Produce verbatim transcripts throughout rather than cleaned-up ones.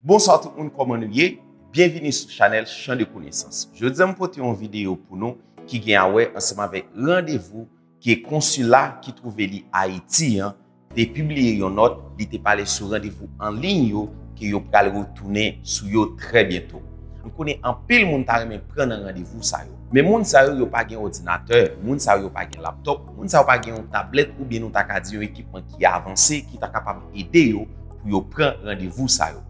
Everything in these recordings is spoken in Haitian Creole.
Bonswa tout moun, kòman nou ye? Byenvini sou chanèl Chan de Konesans. Jodi a m pote yon videyo pou nou ki gen a wè ansanm avèk randevou ke konsila ki twouve li Ayiti an te pibliye yon nòt, li te pale sou randevou an liy yo ke yo pral retounen sou yo trè byento. M konnen anpil moun ta renmen pran nan randevou sa yo. Men moun sa yo, yo pa gen òdinatè, moun sa yo pa gen laptòp, moun sa yo pa gen yon tablèt oubyen nou ta ka di yon ekipman ki avanse ki ta kapab ede yo pou yo pran randevou sa yo.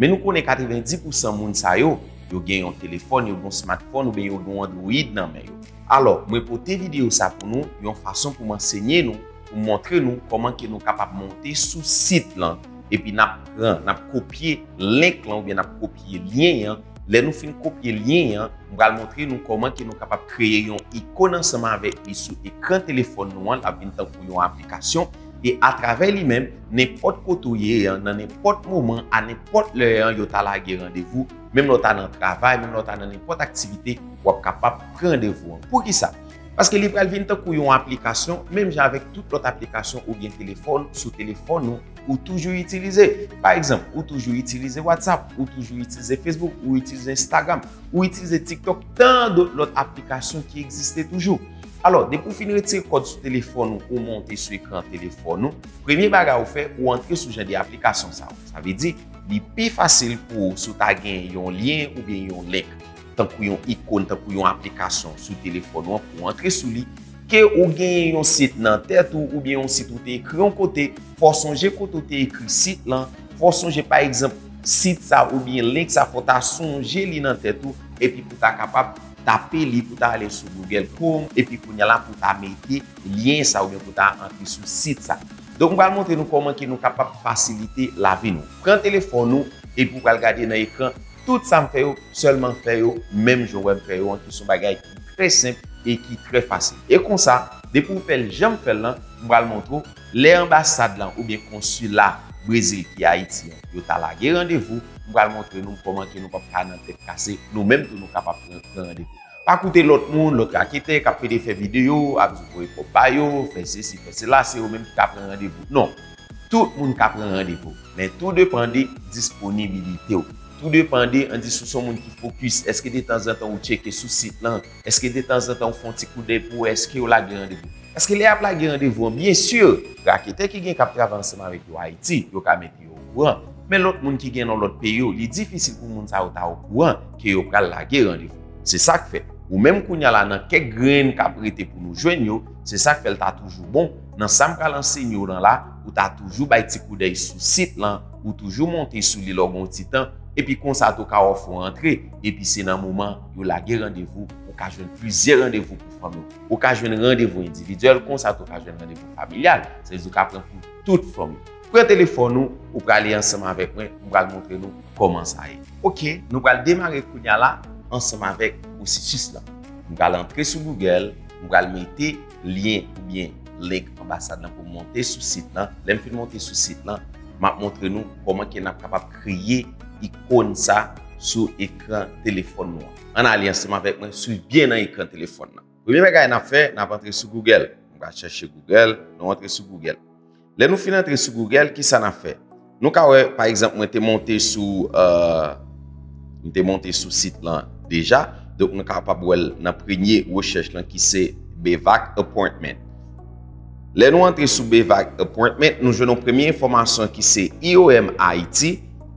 Men nou konnen katrevenndis pousan moun sa yo, yo gen yon telefòn, yo gen yon smartphone oubyen yo gen yon Android nan men yo. Alò, mwen pote videyo sa pou nou, yon fason pou m ansenye nou, pou m montre nou kòman ke nou kapab monte sou sit lan, epi n ap pran, n ap kopye link lan oubyen n ap kopye lyen an. Lè nou fin kopye lyen an, m pral montre nou kòman ke nou kapab kreye yon ikòn ansanm avèk li sou ekran telefòn nou an, l ap vin tankou yon aplikasyon. E atravè li menm, nenpòt kote w ye an, nan nenpòt moman, a nenpòt lè an, yo ta lage randevou, menm lè w ta nan travay, menm lè w ta nan nenpòt aktivite, w ap kapab pran randevou an. Poukisa? Paske li pral vin tankou yon aplikasyon, menm jan avèk tout lòt aplikasyon ou gen telefòn, sou telefòn ou, ou toujou itilize. Pa egzanp, ou toujou itilize WhatsApp, ou toujou itilize Facebook, ou itilize Instagram, ou itilize TikTok, tan dòt lòt aplikasyon ki egziste toujou. Alò, depi w fin retire kòd sou telefòn ou, ou monte sou ekran telefòn ou, premye bagay ou fè, ou antre sou jan de aplikasyon sa yo. Sa vle di, li pi fasil pou ou si w ta gen yon lyen oubyen yon link, tankou yon ikòn, tankou yon aplikasyon sou telefòn ou an pou w antre sou li, ke ou gen yon sit nan tèt ou, oubyen yon sit ou te ekri yon kote, fò w sonje kote w te ekri sit lan, fò w sonje, pa egzanp, sit sa oubyen link sa, fò w ta sonje li nan tèt ou, epi pou w ta kapab tape li, pou w ta ale sou Google Chrome, epi kounye a la pou w ta mete lyen sa oubyen pou w ta antre sou sit sa. Donk, m pral montre nou kòman ke nou kapab fasilite lavi nou. Pran telefòn ou, epi w pral gade nan ekran, tout sa m fè yo, sèlman fè yo menm jan w wè m fè yo an, ki se yon bagay ki trè senp e ki trè fasil. E konsa, depi w fè l jan m fè l lan, m pral montre w, lè anbasad lan oubyen konsila Brezil ki Ayiti an, yo ta lage randevou, m pral montre nou kòman ke nou p ap ka nan tèt kase, nou menm tou nou kapab pran, pran randevou. Pa koute lòt moun, lòt raketè k ap pede fè videyo, ap di voye kòb ba yo, fè sesi, fè sela, se yo menm ki ka pran randevou. Non. Tout moun ka pran randevou, men tou depann de disponibilite w. Tou depann de, ann di si w se yon moun ki fokis, èske detanzantan ou tcheke sou sit lan, èske detanzantan ou fè yon ti koudèy pou wè èske yo lage randevou. Paske lè y ap lage randevou an, byensi, raketè ki gen k ap travay ansanm avèk yo Ayiti, yo ka mete yo okouran. Men lòt moun ki gen nan lòt peyi yo, li difisil pou moun sa yo ta okouran ke yo pral lage randevou. Se sa k fè, ou menm kounye a la nan kèk grenn k ap rete pou nou jwenn yo, se sa k fè l ta toujou bon, nan sa m pral ansenye w lan la, ou ta toujou bay ti koudèy sou sit lan, ou toujou monte sou li lè w gen yon ti tan, epi konsa tou ka ofri w antre, epi se nan moman yo lage randevou, ou ka jwenn plizyè randevou pou fanmi w. Ou ka jwenn randevou endividyèl, konsa tou ka jwenn randevou familyal, sa vle di ou ka pran pou tout fanmi. Pran telefòn ou, ou prale ansanm avèk mwen, m pral montre nou kòman sa ye. Oke, nou pral demare kounye a la ansanm avèk pwosesis lan. M pral antre sou Google, m pral mete lyen oubyen link anbasad lan pou m monte sou sit lan. Lè m fin monte sou sit lan, m ap montre nou kòman ke n ap kapab kreye ikòn sa sou ekran telefòn nou an. Ann ale ansanm avèk mwen, swiv byen nan ekran telefòn nan. Premye bagay n ap fè, n ap antre sou Google. M pral chèche Google, nou antre sou Google. Lè nou fin antre sou Google, kisa n ap fè? Nou ka wè, pa egzanp, mwen te monte sou, euh, m te monte sou sit lan deja. Donk, nou kapab wè l nan premye rechèch lan ki se Bevac Appointment. Lè nou antre sou Bevac Appointment, nou jwenn yon premye enfòmasyon ki se I O M Haiti,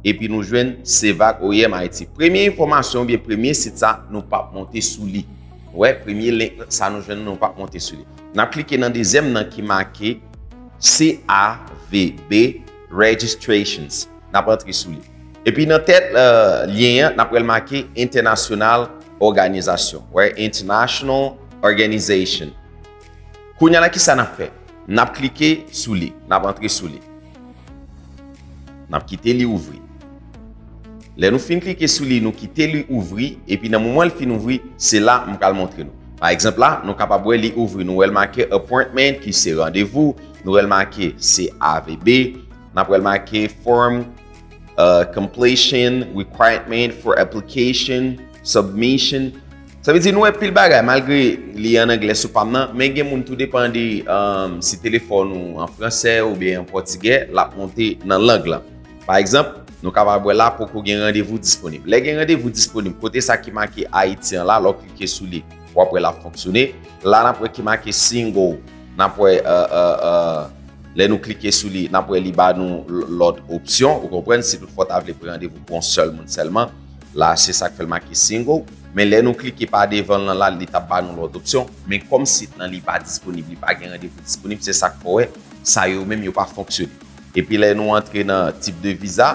epi nou jwenn Sevac O I M Haiti. Premye enfòmasyon oubyen premye sit sa, nou p ap monte sou li. Ou wè, premye link sa nou jwenn, nou p ap monte sou li. N ap klike nan dezyèm nan ki make C A V B Registrations. N ap antre sou li. Epi nan tèt, euh, lyen an, n ap wè l make International Organization, wè, International Organization. Kounye a la, kisa n ap fè? N ap klike sou li, n ap antre sou li. N ap kite li ouvri. Lè nou fin klike sou li, nou kite li ouvri, epi nan moman l fin ouvri, se la m pral montre nou. Pa egzanp la, nou kapab wè li ouvri, nou wè l make appointment, ki se randevou, nou wè l make C A V B, n ap wè l make form, euh, completion, requirement for application, submission. Sa vle di nou wè pil bagay, malgre li an anglè sou pa m nan, men gen moun tou depann de, um, si telefòn ou an fransè oubyen an pòtigè, l ap monte nan lang lan. Pa egzanp, Nou kapab wè la poko gen randevou disponib. Lè gen randevou disponib, kote sa ki make Ayiti an la, lè w klike sou li, w ap wè l ap fonksyone. La n ap wè ki make single, n ap wè, euh, euh, euh, lè nou klike sou li, n ap wè li ba nou l- lòt opsyon, ou konprann, si toutfwa w ta vle pran randevou pou yon sèl moun sèlman, la se sa k fè l make single. Men lè nou klike pa devan l lan la, li t ap ba nou lòt opsyon. Men kòm sit lan li pa disponib, li pa gen randevou disponib, se sa k fè w wè sa yo menm yo pa fonksyone. Epi lè nou antre nan tip de viza,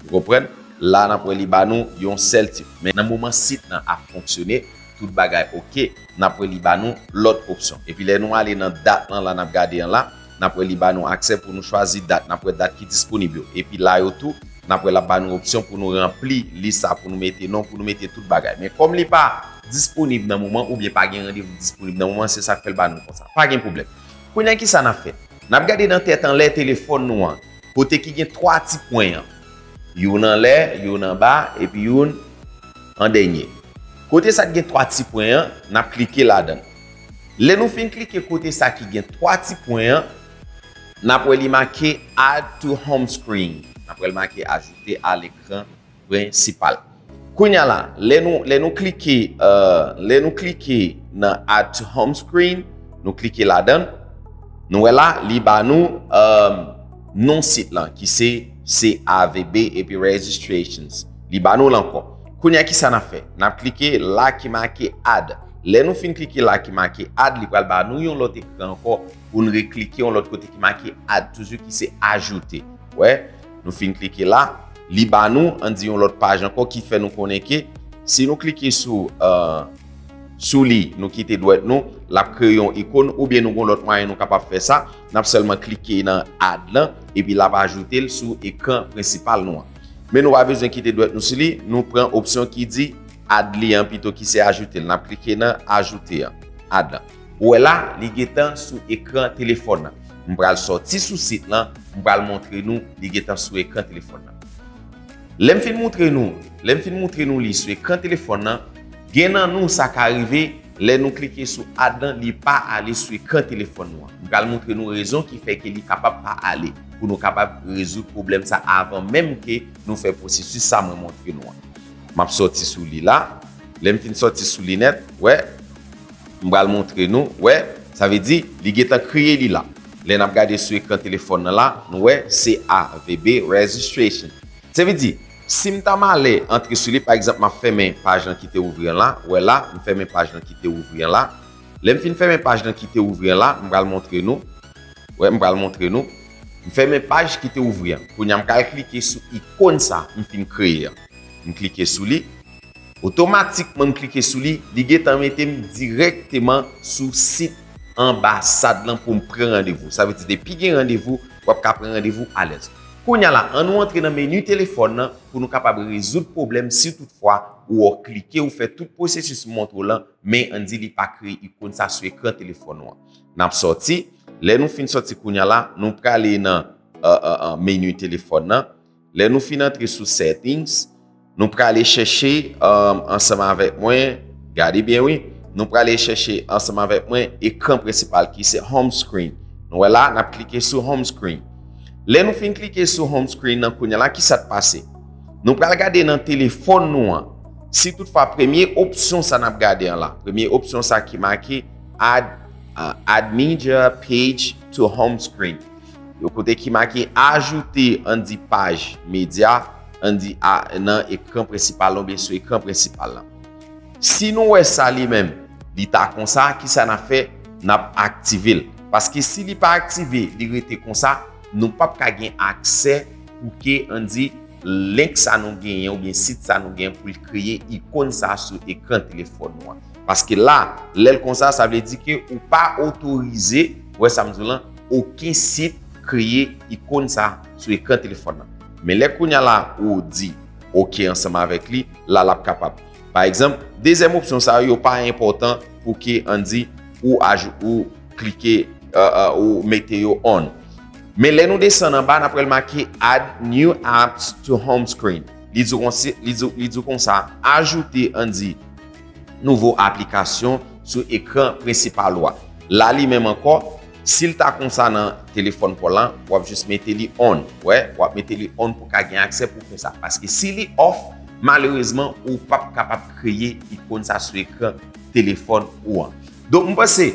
ou konprann, la n ap wè li ba nou yon sèl tip. Men nan moman sit lan ap fonksyone, tout bagay oke, n ap wè li ba nou lòt opsyon. Epi lè nou ale nan dat lan, la n ap gade an la, n ap wè li ba nou aksè pou nou chwazi dat, n ap wè dat ki disponib yo. Epi la yo tou, n ap wè l ap ba nou opsyon pou nou ranpli lis sa, pou nou mete non, pou nou mete tout bagay. Men kòm li pa disponib nan moman, oubyen pa gen randevou disponib nan moman, se sa k fè l ba nou konsa. Pa gen pwoblèm. Kounye a, ki sa n ap fè? N ap gade nan tèt anlè telefòn nou an, kote ki gen twa ti pwen an. Youn anlè, youn anba, epi youn an dènye. Kote sa k gen twa ti pwen an, n ap klike ladan l. Lè nou fin klike kote sa ki gen twa ti pwen an, n ap wè li make Add to Home Screen. N ap wè l make Ajoute à l'écran principal. Kounye a la, lè nou, lè nou klike, euh, lè nou klike nan Add to Home Screen, nou klike ladan l, nou wè la, li ba nou, euh, non sit lan, ki se C A V B, epi Registrations. Li ba nou l ankò. Kounye a, ki sa n ap fè? N ap klike la ki make Add. Lè nou fin klike la ki make Add, li pral ba nou yon lòt ekran ankò pou n reklike yon lòt kote ki make Add toujou, ki se Ajoute. Wè, nou fin klike la, li ba nou, ann di, yon lòt paj ankò ki fè nou konnen ke si nou klike sou, euh, sou li, nou kite dwèt nou, l ap kreye yon ikòn, oubyen nou gon lòt mwayen nou kapab fè sa, n ap sèlman klike nan Add lan, epi l ap ajoute l sou ekran prensipal nou an. Men nou pa bezwen kite dwèt nou sou li, nou pran opsyon ki di Add li an pito, ki se Ajoute l. N ap klike nan Ajoute an, Add lan. Ou wè la, li gentan sou ekran telefòn nan. M pral sòti sou sit lan, m pral montre nou li gentan sou ekran telefòn nan. Lè m fin montre nou, lè m fin montre nou li sou ekran telefòn nan, gen nan nou sa ka rive, lè nou klike sou Add lan, li pa ale sou ekran telefòn nou an. M pral montre nou rezon ki fè ke li kapab pa ale, pou nou kapab rezoud pwoblèm sa avan menm ke nou fè pwosesis sa mwen montre nou an. M ap sòti sou li la. Lè m fin sòti sou li nèt, wè, m pral montre nou, wè, sa vle di, li gentan kreye li la. Lè n ap gade sou ekran telefòn nan la, nou wè, C A V B Registration. Sa vle di, si m ta male antre sou li, pa egzanp, m ap fèmen paj lan ki te ouvri an la, wè la, m fèmen paj lan ki te ouvri an la. Lè m fin fèmen paj lan ki te ouvri an la, m pral montre nou, wè, m pral montre nou, m fèmen paj ki te ouvri an. Kounye a, m pral klike sou ikòn sa m fin kreye an. M klike sou li. Otomatikman, m klike sou li, li gentan mete m dirèkteman sou sit anbasad lan pou m pran randevou. Sa vle di, depi gen randevou, w ap ka pran randevou alèz. Kounye a la, ann nou antre nan meni telefòn nan pou nou kapab rezoud pwoblèm si toutfwa ou klike, ou fè tout pwosesis m montre w lan, men ann di li pa kreye ikòn sa sou ekran telefòn ou an. N ap sòti. Lè nou fin sòti kounye a la, nou prale nan, euh, euh, euh, meni telefòn nan. Lè nou fin antre sou settings, nou prale chèche, um, ansanm avèk mwen, gade byen wi, nou prale chèche ansanm avèk mwen ekran prensipal ki se home screen. Nou wè la, n ap klike sou home screen. Lè nou fin klike sou home screen nan kounye a la, ki sa k pase? Nou pral gade nan telefòn nou an. Si toutfwa premye opsyon sa n ap gade an la, premye opsyon sa ki make add, uh, add media page to home screen. Yo kote ki make ajoute, ann di, paj medya, ann di, a, nan ekran prensipal lan oubyen sou ekran prensipal lan. Si nou wè sa li menm, li ta konsa, ki sa n ap fè? N ap aktive l. Paske si li pa aktive, li rete konsa, nou p ap ka gen aksè pou ke, ann di, link sa nou genyen oubyen sit sa nou genyen pou l kreye ikòn sa sou ekran telefòn nou an. Paske la, lè l konsa, sa vle di ke ou pa otorize, wè sa m di w lan, okenn sit kreye ikòn sa sou ekran telefòn nan. Men lè kounye a la, ou di oke ansanm avèk li, la l ap kapab. Pa egzanp, dezyèm opsyon sa yo, yo pa enpòtan pou ke, ann di, ou aj-, ou klike, euh, euh, ou mete yo on. Men lè nou desann anba, n ap wè l make Add new apps to home screen. Li di w konsi-, li di, li di w konsa, ajoute, ann di, nouvo aplikasyon sou ekran prensipal ou a. La li menm ankò, Si l ta konsa nan telefòn pa w lan, w ap jis mete li on. Wè, w ap mete li on pou w ka gen aksè pou w fè sa. Paske si li off, malerezman, ou p ap kapab kreye ikòn sa sou ekran telefòn ou an. Donk, mwen panse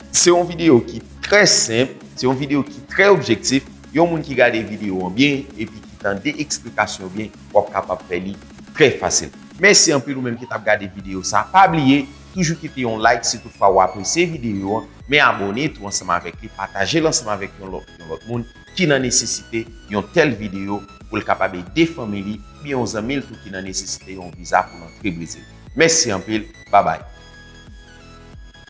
se yon videyo ki trè senp, se yon videyo ki trè objektif. Yon moun ki gade videyo an byen epi ki tande eksplikasyon byen, w ap kapab fè li trè fasil. Mèsi anpil ou menm ki t ap gade videyo sa. Pa bliye, toujou kite yon like si toutfwa w apresye videyo an, men abòne tou ansanm avèk li, pataje l ansanm avèk yon lòt, yon lòt moun ki nan nesesite yon tèl videyo pou l kapab ede fanmi li, oubyen yon zanmi l tou ki nan nesesite yon viza pou l antre Brezil. Mèsi anpil, babay.